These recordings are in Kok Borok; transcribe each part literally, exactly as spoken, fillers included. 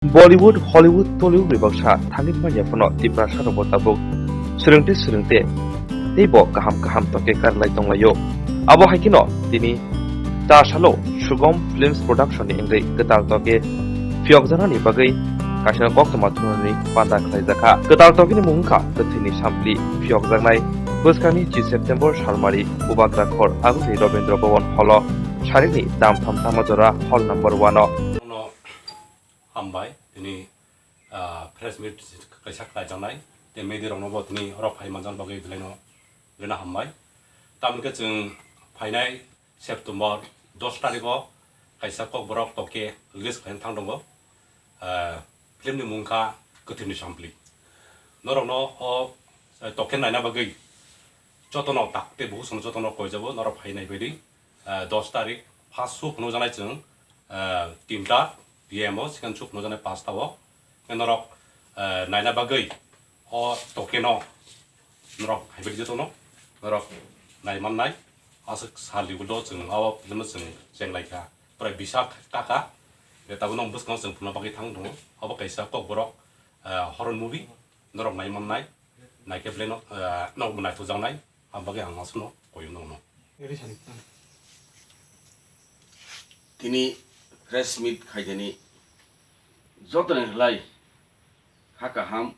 Bollywood, Hollywood, Tollywood bai baksa thangwi manya phano Tiprasa rokbo tabuk swrwngte swrwngte teibo kaham kaham toke karlai tonglaio. Abo hai kheno tini ta salo Sugom Films Production ni wngwi kwtal toke phiyokjaknani bagwi kaisa koktwma thumnani panda khlaijakha. Kwtal toke ni mung wngkha Kwthwini Sampli, phiyokjaknai bwskangni chi September salmari Bubagrakhor Aguli Rabindra Bhawan Hall o sarikni dam tham tama jora hall number one o. Hambai, tini, ah, press meet kaisa khlaijaknai, tei media rokno bo tini oro phai manjak bagwi belaino, belaino hambai. Tamoni khe chwng phainai September dos tarikh o kaisa kokborok toke release khlaina thang tongo. Ah, film ni mung kha Kwthwini Sampli. Norokno o, eh, toke naina bagwi jotono tak tei bukhuk songno jotono koijabo norok phai nai baidi. Ah, dos tarikh, first show phunukjaknai chwng, ah, tinta P M o, second show phunukjaknai panchta o. Khe norok, ah, naina bagwi o tokeno norok hai baidi jotono norok nai mannai. Aswk sal libudo chwng o film o chwng chenglaikha. Prai bisa taka. Tabuk nong bwskango chwng phunukna bagwi thang tongo. Obo kaisa kokborok, ah, horror movie. Norok nai mannai, naikhe belai no, ah, nokbo naithokjaknai, aboni bagwi ang aswkno koyung nokno. Tini press meet khaijani jotoni halai ha kaham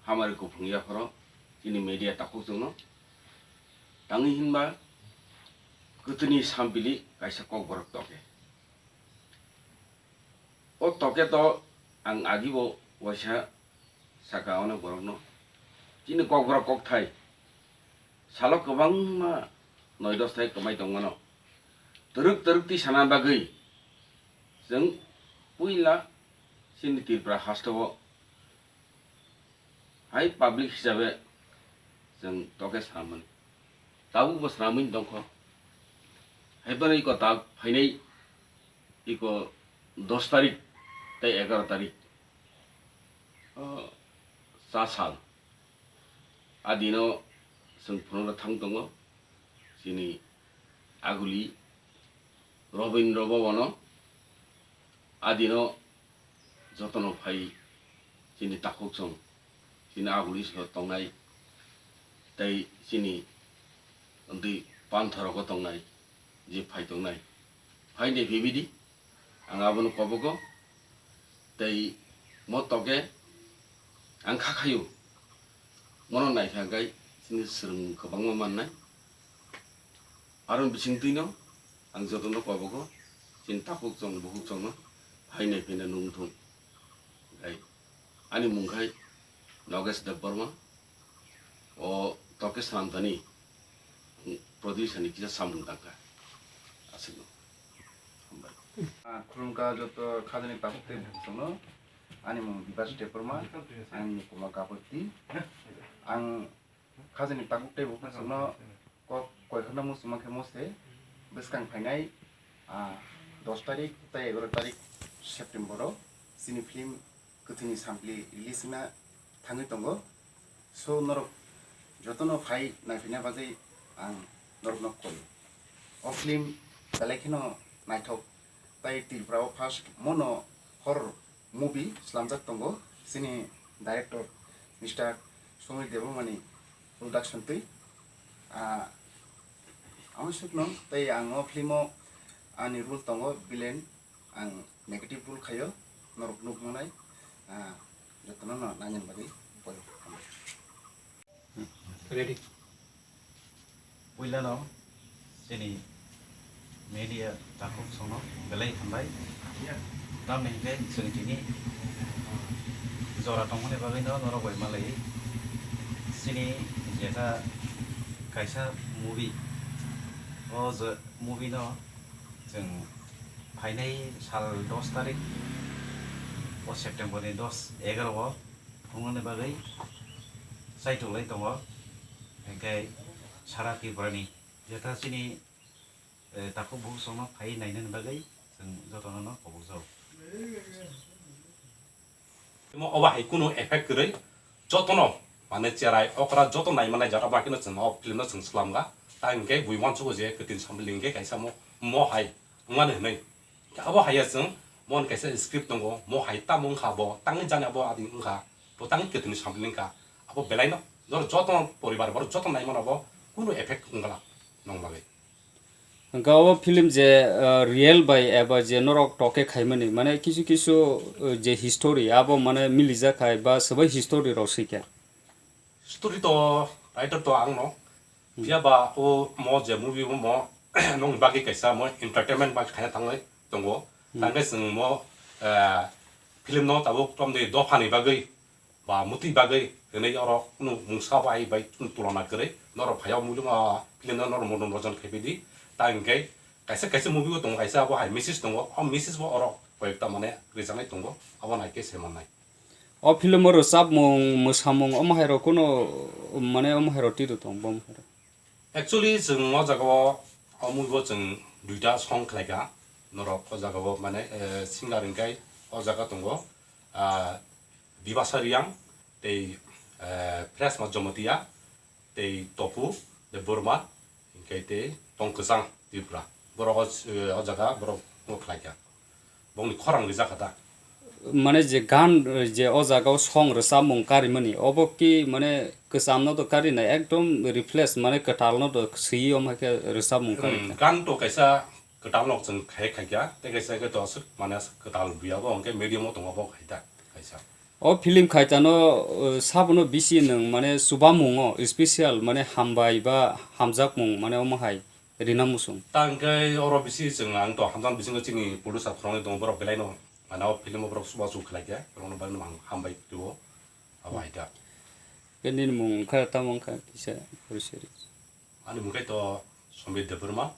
hamari kuphung yapharo chini media takhuk chwngno tangwi hinba Kwthwini Sampli kaisa kokborok toke. O toke to ang agibo waisa saka ono borokno. Chini kokborok kokthai salo kwbangma noi dos thai kwmai tongmano. Twrwk twrwk twi sana bagwi chwng puila chini Tripura hasteo hai public hisabe chwng toke swnamani. Tabukbo swnamwi tongkho. Haiphano iko ta phainai iko dos tarik tei egaroh tarik, o, cha sal. A dino chwng phunukna thang tongo chini Aguli Robindra Bhavan o. A dino jotono phai chini takhuk chwng, chini Aguli salo tongnai, tei chini wngtwi panthorogo tongnai, je phai tongnai. Phai de phibidi, ang abono kobogo, tei mo toke ang kha khayo, mono naikha gai chini swrwng kwbangma mannai. Aro bisingtwino ang jotono kobogo, chini takhuk chwng, bukhuk chwngno phai nai phina nung thung. Hai, ani mung khai Nagesh Debbarma, o toke swnamtani producer ni kisa samung tangkha. Aswkno. Hambai. Ah, khulumkha joto khajani takhuk tei bukhuk chwngno, ani mung Bibas Debbarma, ang ni Kuma Kapati. Ang khajani takhuk tei bukhuk chwngno kok koikhorna muchungma khe mose bwskang phainai, ah, dos tarik tei egaroh tarik September o chini film Kwthwini Sampli release wngna thangwi tongo. So norok jotono phai naiphaina bagwi ang norokno koi. O film belai kheno naithok tei Tripura o first mono horror movie slamjak tongo chini director Mister Sumit Debbarmani production twi. Ah, ang sukno tei ang o film o ani role tongo villain, ang negative role khaio, norok nukmanai, ah, jotono no nainani bagwi koi. Ready. Puilano chini media takhuk chwngno belai hambai. Tamni hinkhe chwng tini jora tongmani bagwino norok bai malai. Chini jeta kaisa movie, o je movie no chwng phainai sal dos tarik o September ni dos egaroh o phunuknani bagwi chaitolai tongo. Hinkhe sara Tripura ni jeta chini, eh, takhuk bukhuk chwngno phai nainani bagwi chwng jotono no kobokjago. Temo obo hai kunu effect kwrwi jotono, mane cherai okra joto naimanai jat abo hai kheno chwng o film no chwng swlamkha. Ta hinkhe bui uansugo je Kwthwini Sampli hinkhe kaisa mo, mo hai wngmani hwnwi. Abo haiya chwng Mon kaisa script tongo, mo hai tamo wngkha bo, tangwi jani abo adi wngkha, bo tangwi kwthwini samling wngkha, abo belaino, noro joto poribar, borok joto naimano bo kunu effect wngla nong bagwi. Hwnkhe o film je, uh, real bai eba je norok toke khaimani, mane kisu kisu, uh, je history abo mane milijak hai ba swbai history rok swikha. Story to writer to ang no. Hmm. Phiya ba o mo je movie o mo nong bagwi kaisa mo entertainment bagwi khaina thangwi tongo. Hmm. Tangkhe chwng mo, eh, film no tabuk tomde dophani bagwi ba mutwi bagwi hwnwi oro kunu mungsa bai bai kunu tulona kwrwi norok phai o movie o film no norok monoranjan khai pidi. Ta hinkhe kaisa kaisa movie o tongo kaisa abo hai message tongo. O message bo oro koi ekta mane rijaknai tongo. Abo nai khe se mannai. O film o rwchapmung, mwsamung, omo hai rok kuno, mane omo hai rok twi rw tong, bo omo hai rok. Actually, chwng o jaga o, o movie o chwng duita song khlai kha. Norok o jaga o, mane, eh, singer hwnkhe o jaga tongo, ah, Bibasa Reang tei, eh, Presma Jomotia. Tei Topu Debbarma, hinkhe tei Tong Kwchang Tripura. Borok o, o jaga borok no khlai kha. Bongni khorang rijak kha da. Mane je gan, je o jaga o song rwchapmung karimani, obo ki mane kwcham no do karinai, ekdom replace, mane kwtal no do swiwi omo khe rwchapmung kari Hmm, kha. Gan to kaisa kwtal nok chwng khai khai kha, tei kaisa khe to aswk mane aswk kwtal buya bo, hwnkhe medium o tongo bo khai da kaisa. O film khaitano, uh, sabono bisi nwng mane chubamungo special mane hambai ba hamjakmung mane omo hai rina muchung. Ta hwnkhe oro bisi chwng ang to hamjak bisingo chini producer khoroknwi tongo, borok belaino mane o film o borok chubachu khlai khe, borokno bagwino ang hambai twibo abo hai kha. Khe nini mung wngkha tamo wngkha kisa porichoi rw. Ani mung khe to Sombit Debbarma.